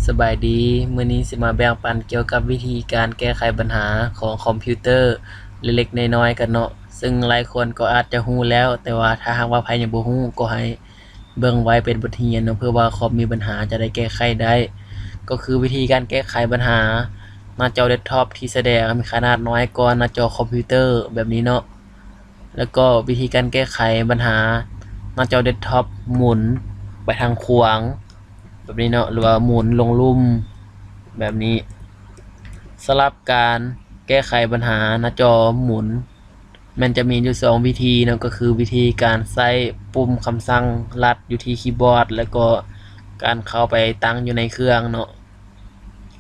ສະບາຍດີ, ມື້ນີ້ຊິມາແບ່ງປັນກ່ຽວກັບວິທີການແກ້ໄຂບັນຫາຂອງຄອມພິວເຕີເລັກໆນ້ອຍໆກັນເນາະ, ເຊິ່ງຫຼາຍຄົນກໍອາດຈະຮູ້ແລ້ວ, ແຕ່ວ່າຖ້າຫາກວ່າໃຜຍັງບໍ່ຮູ້ ກໍໃຫ້ເບິ່ງໄວ້ເປັນບົດຮຽນເນາະ, ເພື່ອວ່າຄອມມີບັນຫາຈະໄດ້ແກ້ໄຂໄດ້. ກໍຄືວິທີການແກ້ໄຂບັນຫາໜ້າຈໍເດັສທັອບທີ່ສະແດງມີຂະໜາດນ້ອຍກວ່າໜ້າຈໍຄອມພິວເຕີແບບນີ້ເນາະ. ແລ້ວກໍວິທີການແກ້ໄຂບັນຫາໜ້າຈໍເດັສທັອບໝູນໄປທາງຂວາງແບບນີ້ເນາະ ຫຼືວ່າໝູນລົງລຸ່ມແບບນີ້. ສຳລັບການແກ້ໄຂບັນຫາໜ້າຈໍໝູນ ແມ່ນຈະມີຢູ່ສອງວິທີເນາະ, ກໍຄືວິທີການໃຊ້ປຸ່ມຄຳສັ່ງລັດຢູ່ທີ່ຄີບອດ ແລ້ວກໍການເຂົ້າໄປຕັ້ງຢູ່ໃນເຄື່ອງເນາະ.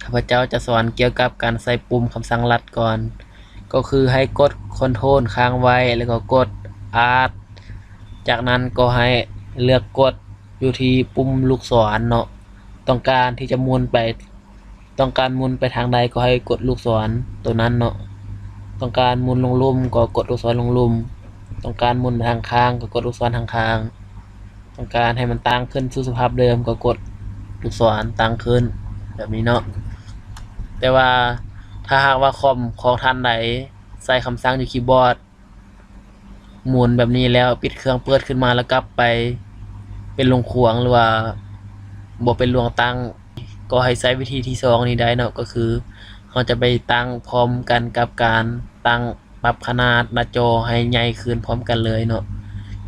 ຂ້າພະເຈົ້າຈະສອນກ່ຽວກັບການໃຊ້ປຸ່ມຄຳສັ່ງລັດກ່ອນ, ກໍຄືໃຫ້ກົດຄອນໂທຣຄ້າງໄວ້ ແລ້ວກໍກົດອາດ, ຈາກນັ້ນກໍໃຫ້ເລືອກກົດຢູ່ທີ່ປຸ່ມລູກສອນເນາະ, ຕ້ອງການທີ່ຈະໝູນໄປ ຕ້ອງການໝູນໄປທາງໃດກໍໃຫ້ກົດລູກສອນໂຕນັ້ນເນາະ, ຕ້ອງການໝູນລົງລຸ່ມກໍກົດລູກສອນລົງລຸ່ມ, ຕ້ອງການໝູນໄປທາງຂ້າງກໍກົດລູກສອນທາງຂ້າງ. ຕ້ອງການໃຫ້ມັນຕັ້ງຄືນສູ່ສະພາບເດີມກໍກົດລູກສອນຕັ້ງຄືນແບບນີ້ເນາະ. ແຕ່ວ່າຖ້າຫາກວ່າຄອມຂອງທ່ານໃດໃຊ້ຄຳສັ່ງຢູ່ຄີບອດ ໝູນແບບນີ້ແລ້ວ ປິດເຄື່ອງເປີດຂຶ້ນມາແລ້ວກັບໄປເປັນລວງຂວາງ ຫຼືວ່າບໍ່ເປັນລວງຕັ້ງ ກໍໃຫ້ໃຊ້ວິທີທີສອງນີ້ໄດ້ເນາະ, ກໍຄືເຮົາຈະໄປຕັ້ງພ້ອມກັນກັບການຕັ້ງ ປັບຂະໜາດໜ້າຈໍໃຫ້ໃຫຍ່ຂຶ້ນພ້ອມກັນເລີຍເນາະ,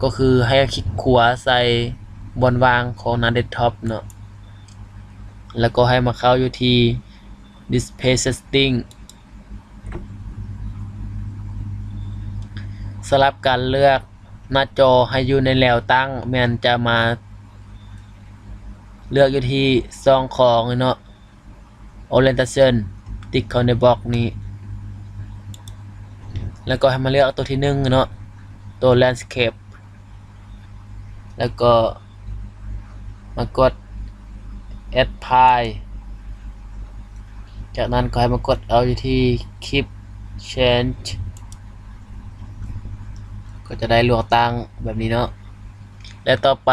ກໍຄືໃຫ້ຄລິກຂວາໃສ່ບ່ອນວ່າງຂອງໜ້າເດັສທັອບເນາະ, ແລ້ວກໍໃຫ້ມາເຂົ້າຢູ່ທີ່ດິສເພລເຊັດຕິ້ງ. ສຳລັບການເລືອກໜ້າຈໍໃຫ້ຢູ່ໃນແນວຕັ້ງ ແມ່ນຈະມາເລືອກຢູ່ທີ່ຊ່ອງຂອງເນາະ Orientation ຕິກເຂົ້າໃນບັອກນີ້ ແລ້ວກໍໃຫ້ມາເລືອກຕົວທີໜຶ່ງເນາະ ຕົວ Landscape ແລ້ວກໍມາກົດ Apply. ຈາກນັ້ນກໍໃຫ້ມາກົດເອົາຢູ່ທີ່ Keep Change ກໍຈະໄດ້ລວງຕັ້ງແບບນີ້ເນາະ. ແລະ ຕໍ່ໄປ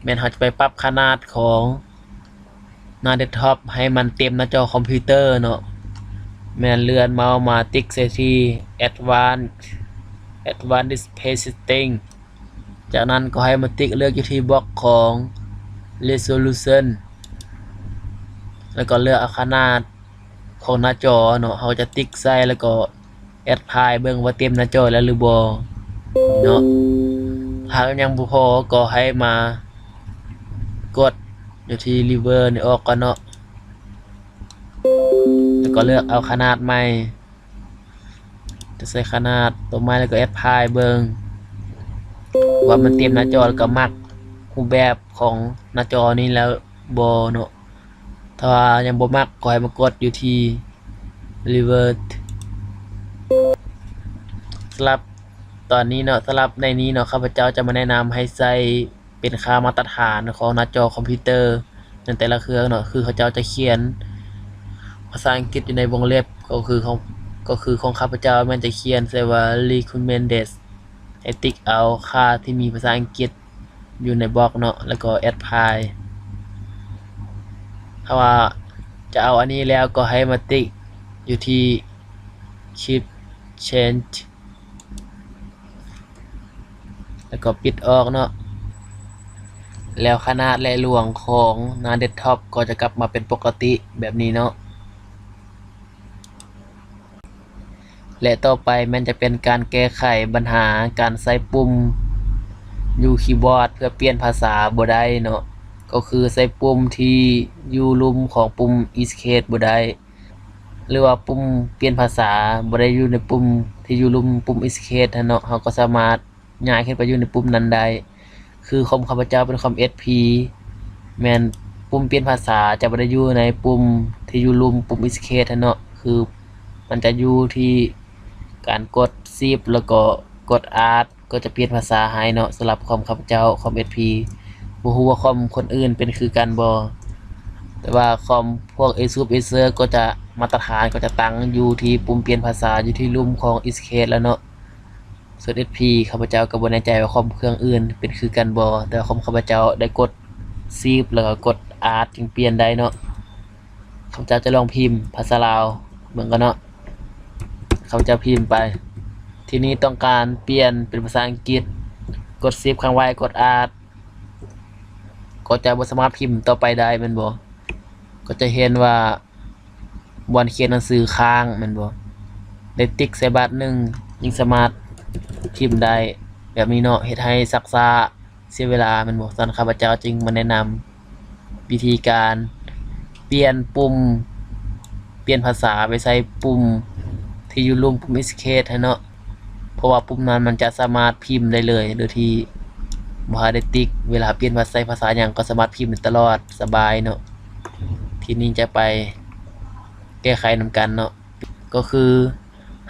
ແມ່ນເຮົາຈະໄປປັບຂະໜາດຂອງໜ້າເດັສທັອບໃຫ້ມັນເຕັມໜ້າຈໍຄອມພິວເຕີເນາະ, ແມ່ນເລື່ອນເມົາສ໌ມາຕິກໃສ່ທີ່ Advanced Advanced Display Setting. ຈາກນັ້ນກໍໃຫ້ມາຕິກເລືອກຢູ່ທີ່ບັອກຂອງ Resolution ແລ້ວກໍເລືອກເອົາຂະໜາດຂອງໜ້າຈໍເນາະ, ເຮົາຈະຕິກໃສ່ແລ້ວກໍ Apply ເບິ່ງວ່າເຕັມໜ້າຈໍແລ້ວຫຼືບໍ່ເນາະ. ຫາກຍັງບໍ່ພໍກໍໃຫ້ມາກົດຢູ່ທີ່ Lever ນີ້ອອກກ່ອນເນາະ, ແລ້ວກໍເລືອກເອົາຂະໜາດໃໝ່. ຈະໃສ່ຂະໜາດຕົວໃໝ່ ແລ້ວກໍ Apply ເບິ່ງວ່າມັນເຕັມໜ້າຈໍ ແລ້ວກໍມັກຮູບແບບຂອງໜ້າຈໍນີ້ແລ້ວບໍ່ເນາະ. ຖ້າວ່າຍັງບໍ່ມັກ ກໍໃຫ້ມາກົດຢູ່ທີ່ Revert. ສຳລັບຕອນນີ້ເນາະ, ສຳລັບໃນນີ້ເນາະ, ຂ້າພະເຈົ້າຈະມາແນະນຳໃຫ້ໃຊ້ ເປັນຄ່າມາດຕະຖານຂອງໜ້າຈໍຄອມພິວເຕີໃນແຕ່ລະເຄື່ອງເນາະ, ຄືເຂົາເຈົ້າຈະຂຽນພາສາອັງກິດຢູ່ໃນວົງເລັບ, ກໍຄືຂອງ ກໍຄືຂອງຂ້າພະເຈົ້າແມ່ນຈະຂຽນໃສ່ວ່າ Recommended ໃຫ້ຕິກເອົາຄ່າທີ່ມີພາສາອັງກິດຢູ່ໃນບັອກເນາະ, ແລ້ວກໍ Apply. ຖ້າວ່າຈະເອົາອັນນີ້ແລ້ວກໍໃຫ້ມາຕິກຢູ່ທີ່ Keep Change. ແລ້ວກໍປິດອອກເນາະ, ແລ້ວຂະໜາດ ແລະ ລວງຂອງໜ້າເດັສທັອບກໍຈະກັບມາເປັນປົກກະຕິແບບນີ້ເນາະ. ແລະ ຕໍ່ໄປແມ່ນຈະເປັນການແກ້ໄຂບັນຫາການໃຊ້ປຸ່ມຢູ່ຄີບອດເພື່ອປ່ຽນພາສາບໍ່ໄດ້ເນາະ, ກໍຄືໃຊ້ປຸ່ມທີ່ຢູ່ລຸ່ມຂອງປຸ່ມ Escape ບໍ່ໄດ້. ຫຼືວ່າປຸ່ມປ່ຽນພາສາບໍ່ໄດ້ຢູ່ໃນປຸ່ມທີ່ຢູ່ລຸ່ມປຸ່ມ Escape ຫັ້ນເນາະ, ເຮົາກໍສາມາດຍ້າຍຂຶ້ນໄປຢູ່ໃນປຸ່ມນັ້ນໄດ້. ຄືຄອມຂ້າພະເຈົ້າເປັນຄອມ ເອັດ ພີ ແມ່ນປຸ່ມປ່ຽນພາສາຈະບໍ່ໄດ້ຢູ່ໃນປຸ່ມທີ່ຢູ່ລຸ່ມປຸ່ມ Escape ຫັ້ນເນາະ, ຄືມັນຈະຢູ່ທີ່ການກົດ Shift ແລ້ວກໍກົດ Alt ກໍຈະປ່ຽນພາສາໃຫ້ເນາະ. ສຳລັບຄອມຂ້າພະເຈົ້າ ຄອມ ເອັດ ພີ ບໍ່ຮູ້ວ່າຄອມຄົນອື່ນເປັນຄືກັນບໍ່, ແຕ່ວ່າຄອມພວກ ASUS Acer ກໍຈະມາດຕະຖານກໍຈະຕັ້ງຢູ່ທີ່ປຸ່ມປ່ຽນພາສາ ຢູ່ທີ່ລຸ່ມຂອງ Escape ແລ້ວເນາະ. ສ່ວນ ເອັດ ພີ ຂ້າພະເຈົ້າກໍບໍ່ແນ່ໃຈວ່າຄອມເຄື່ອງອື່ນເປັນຄືກັນບໍ່, ແຕ່ວ່າຄອມຂ້າພະເຈົ້າໄດ້ກົດ Shift ແລ້ວກໍກົດ Alt ຈຶ່ງປ່ຽນໄດ້ເນາະ. ຂ້າພະເຈົ້າຈະລອງພິມພາສາລາວເບິ່ງກ່ອນເນາະ. ຂ້າພະເຈົ້າພິມໄປ. ທີນີ້ຕ້ອງການປ່ຽນເປັນພາສາອັງກິດ, ກົດ Shift ຄ້າງໄວ້, ກົດ Alt ກໍຈະບໍ່ສາມາດພິມຕໍ່ໄປໄດ້ແມ່ນບໍ່? ກໍຈະເຫັນວ່າບ່ອນຂຽນໜັງສືຄ້າງແມ່ນບໍ່? ໄດ້ຕິກໃສ່ບາດໜຶ່ງ ຈຶ່ງສາມາດພິມໄດ້ແບບນີ້ເນາະ, ເຮັດໃຫ້ຊັກຊ້າ ເສຍເວລາແມ່ນບໍ່? ສະນັ້ນ ຂ້າພະເຈົ້າຈຶ່ງມາແນະນຳວິທີການປ່ຽນປຸ່ມ ປ່ຽນພາສາໄປໃສ່ປຸ່ມທີ່ຢູ່ລຸ່ມປຸ່ມ Escape ຫັ້ນເນາະ, ເພາະວ່າປຸ່ມນັ້ນມັນຈະສາມາດພິມໄດ້ເລີຍ ໂດຍທີ່ບໍ່ໄດ້ຕິກ. ເວລາປ່ຽນພາ ໃສ່ພາສາຫຍັງກໍສາມາດພິມໄດ້ຕະຫຼອດ ສະບາຍເນາະ. ທີນີ້ຈະໄປແກ້ໄຂນຳກັນເນາະ, ກໍຄື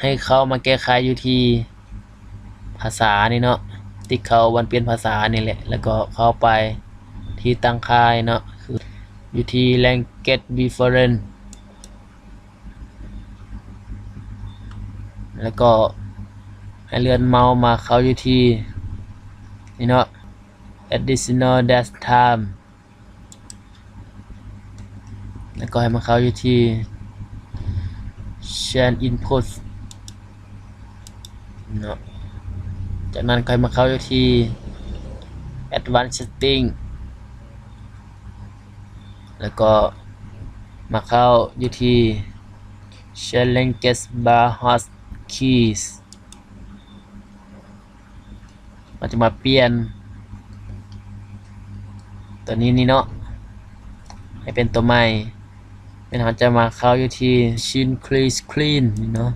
ໃຫ້ເຂົ້າມາແກ້ໄຂຢູ່ທີ່ ພາສານີ້ເນາະ, ຕິກເຂົ້າວັນປ່ຽນພາສານີ້ແຫຼະ ແລ້ວກໍເຂົ້າໄປທີ່ຕັ້ງຄ່າເນາະ, ຄືຢູ່ທີ່ Language Preference ແລ້ວກໍໃຫ້ເລື່ອນເມົາສ໌ມາເຂົ້າຢູ່ທີ່ນີ້ເນາະ Additional Dash Time ແລ້ວກໍໃຫ້ມາເຂົ້າຢູ່ທີ່ Change Input ເນາະ, ຈາກນັ້ນກໍໃຫ້ມາເຂົ້າຢູ່ທີ່ Advanced Setting ແລ້ວກໍມາເຂົ້າຢູ່ທີ່ Change Language Bar Hotkeys. ເຮົາຈະມາປ່ຽນຕົວນີ້ນີ້ເນາະ ໃຫ້ເປັນຕົວໃໝ່, ແມ່ນເຮົາຈະມາເຂົ້າຢູ່ທີ່ Sync Clean Screen ນີ້ເນາະ,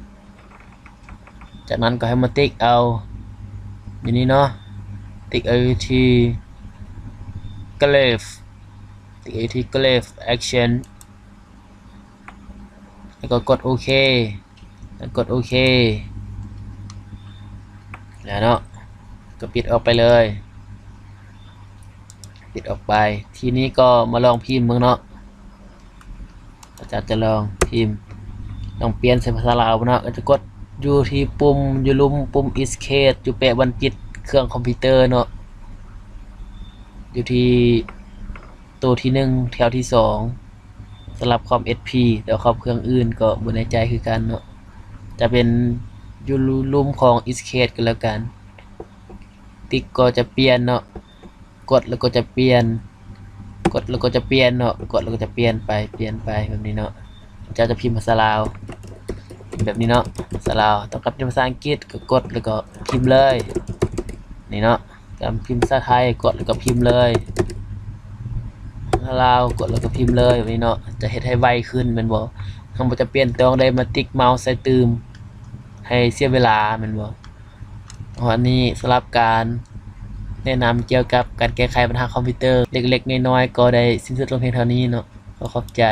ຈາກນັ້ນກໍໃຫ້ມາຕິກເອົາຢູ່ນີ້ເນາະ, ຕິກເອົາຢູ່ທີ່ Graph ຕິກເອົາຢູ່ທີ່ Graph Action ແລ້ວກໍກົດໂອເຄ ແລ້ວກົດໂອເຄ ແລ້ວເນາະ ກໍປິດອອກໄປເລີຍ ປິດອອກໄປ. ທີນີ້ກໍມາລອງພິມເບິ່ງເນາະ ອາຈານຈະລອງພິມ ລອງປ່ຽນໃສ່ພາສາລາວເນາະ, ກໍຈະກົດຢູ່ທີ່ປຸ່ມ ຢູ່ລຸ່ມປຸ່ມ Escape ຢູ່ແປະວັນປິດເຄື່ອງຄອມພິວເຕີເນາະ, ຢູ່ທີ່ໂຕທີໜຶ່ງ ແຖວທີສອງ ສຳລັບຄອມ HP ແຕ່ວ່າຄອມເຄື່ອງອື່ນກໍບໍ່ແນ່ໃຈຄືກັນເນາະ, ຈະເປັນຢູ່ລຸ່ມຂອງ Escape ກໍແລ້ວກັນ. ຕິກກໍຈະປ່ຽນເນາະ, ກົດແລ້ວກໍຈະປ່ຽນ, ກົດແລ້ວກໍຈະປ່ຽນເນາະ, ກົດແລ້ວກໍຈະປ່ຽນໄປ ປ່ຽນໄປແບບນີ້ເນາະ. ເຈົ້າຈະພິມພາສາລາວແບບນີ້ເນາະ, ພາສາລາວ, ຕ້ອງການພິມພາສາອັງກິດກໍກົດແລ້ວກໍພິມເລີຍ ນີ້ເນາະ. ການພິມພາສາໄທ ກົດແລ້ວກໍພິມເລີຍ, ພາສາລາວ ກົດແລ້ວກໍພິມເລີຍ ແບບນີ້ເນາະ, ຈະເຮັດໃຫ້ໄວຂຶ້ນແມ່ນບໍ່? ເຮົາບໍ່ຈຳເປັນຕ້ອງໄດ້ມາຕິກເມົາສ໌ໃສ່ຕື່ມໃຫ້ເສຍເວລາແມ່ນບໍ່? ເອົາ ອັນນີ້ສຳລັບການແນະນຳກ່ຽວກັບການແກ້ໄຂບັນຫາຄອມພິວເຕີເລັກໆນ້ອຍໆ ກໍໄດ້ສິ້ນສຸດລົງພຽງເທົ່ານີ້ເນາະ. ຂໍຂອບໃຈ.